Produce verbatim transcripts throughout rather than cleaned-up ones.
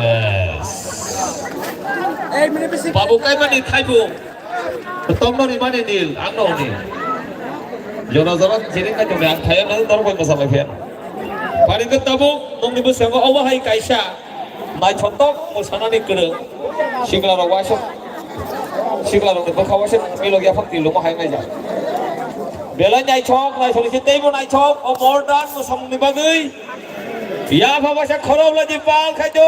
Yes. Babu kaimani thaibu. Tongno rimani nil, angno hwnwi. Jora jora jiring kaitung ang thaya nang norok bai mwsa bai phayan. Pari khe tabuk nongni bwskango obo hai kaisa naithotok mwsanani kwrwng. Siklarok waisa, siklarokni bwkha waisa milok yaphang twi lwmo hai naijak. Belai naithok, naithok ni khe teibo naithok, o modern mwsamungni bagwi. Yapha waisa khorok lai di pal khai do.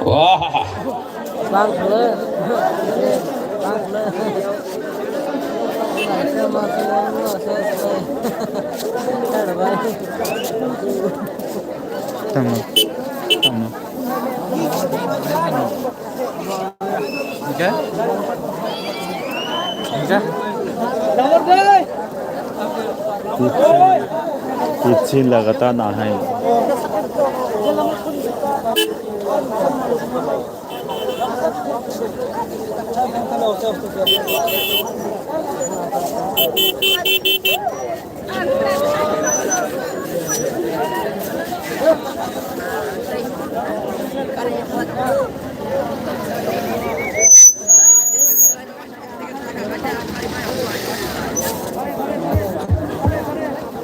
Wah. Tamo. Tamo. Hingke? Hingke? Kichi, kichi lagata nahai.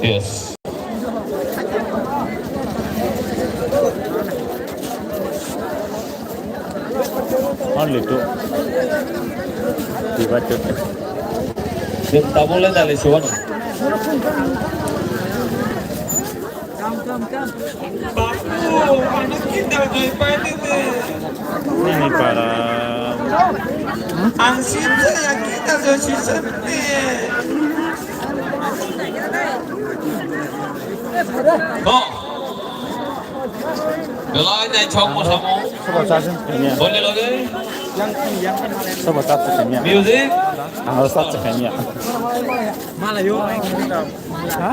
Yes. Only two. Divided. Tabule dale suwano. Ini para. Ang sita ya kita so si sente. Belai naithok mwsamung. Soba chasin khaimya. Boni loge. Soba chasin khaimya. Music. Ang chasin khaimya. Malayo. Ha?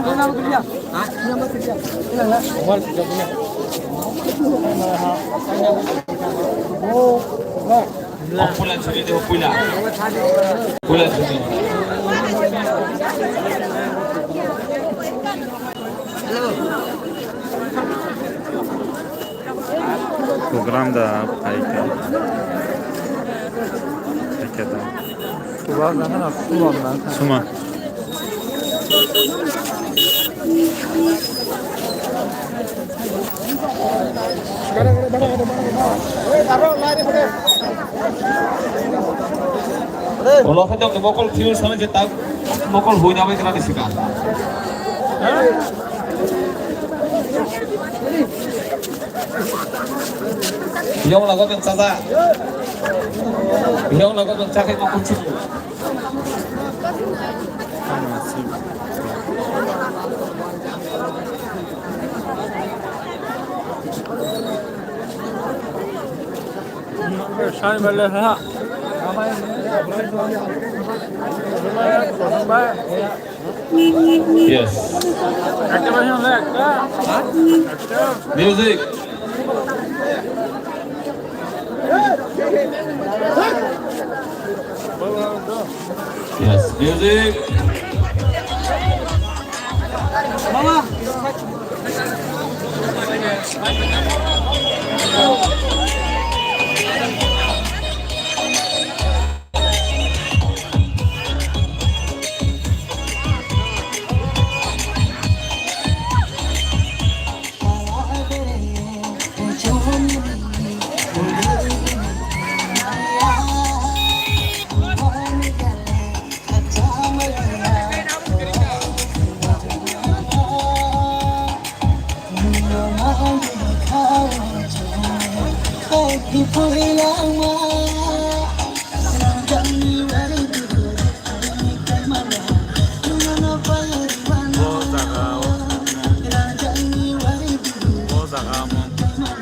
Puila sini dia puila. Puila sini. Program da phaikha. Phaikha da. Program da na suma na. Suma. Ulo khe tongni mokol khiyo sana je tak mokol hui na bai kana disika. Yang lago ben saja. Yang lago ben sakai mokol khiyo. Yes. Music. Yes, music. O jaga o, o jaga o,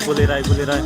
bulirai, bulirai.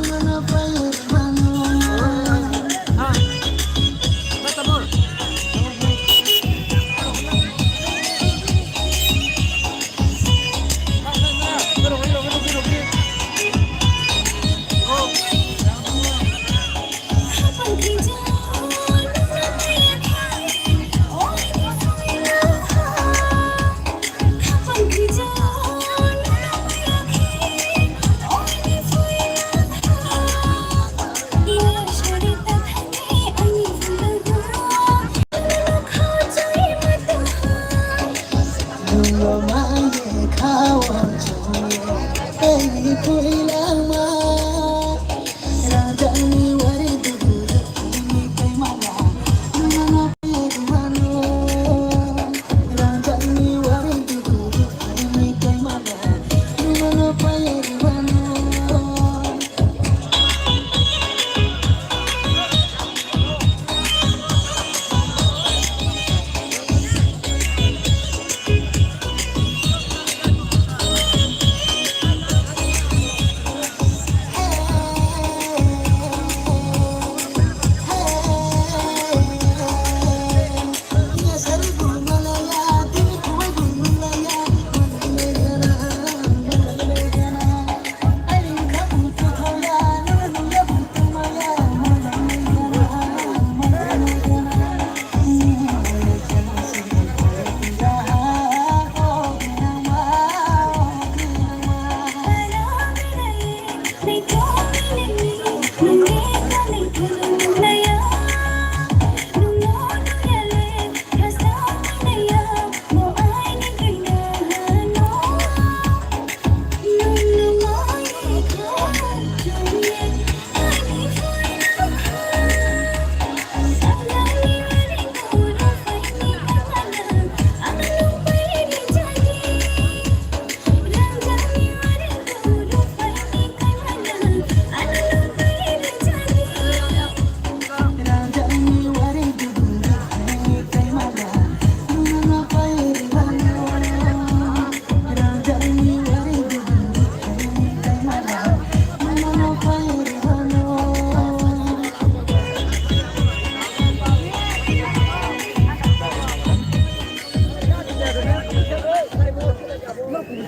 I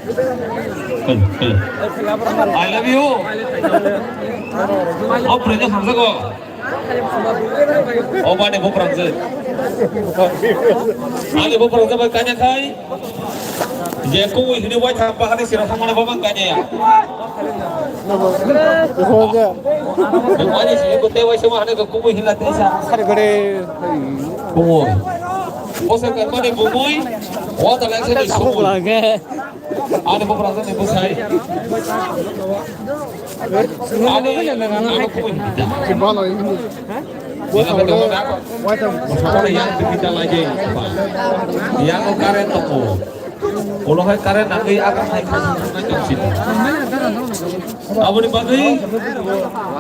love you. O prince hamsa ko. O bani buprang je. Ani buprang je bai kanya khai. Je kuwi hini wai thang pahani sira thang mana babang kanya ya. Ani sini ko te wai sama hane ko kuwi hila te sa. Sari gode. Kuwi. O se karmani bumui. O ta lang se ni sumui. Ani buprang je ni busai. Ani, ani kuwi. Bwskango waitham. Yang current tongo. Ulo hai current nangwi aga hai khai tongsi. Aboni bagwi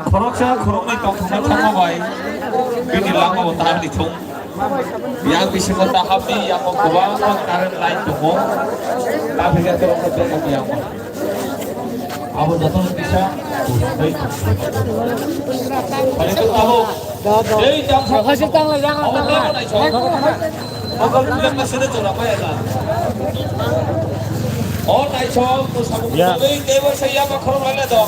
khoroksa khoroknwi tongthoknai thangma bai bini langmao ta ni thung. Yang bisingo ta hapni yango kwbangma current line tongo. Ta phikhe tei tongo yang. Abo joto kisa. Pare to abo. Ei jam sa. Hasil tang lai jang tang lai. Abo kung yang masih ada corak apa ya ta? Oh, naisok, tu sabu. Ya. Ei, table saya apa khorok lele to.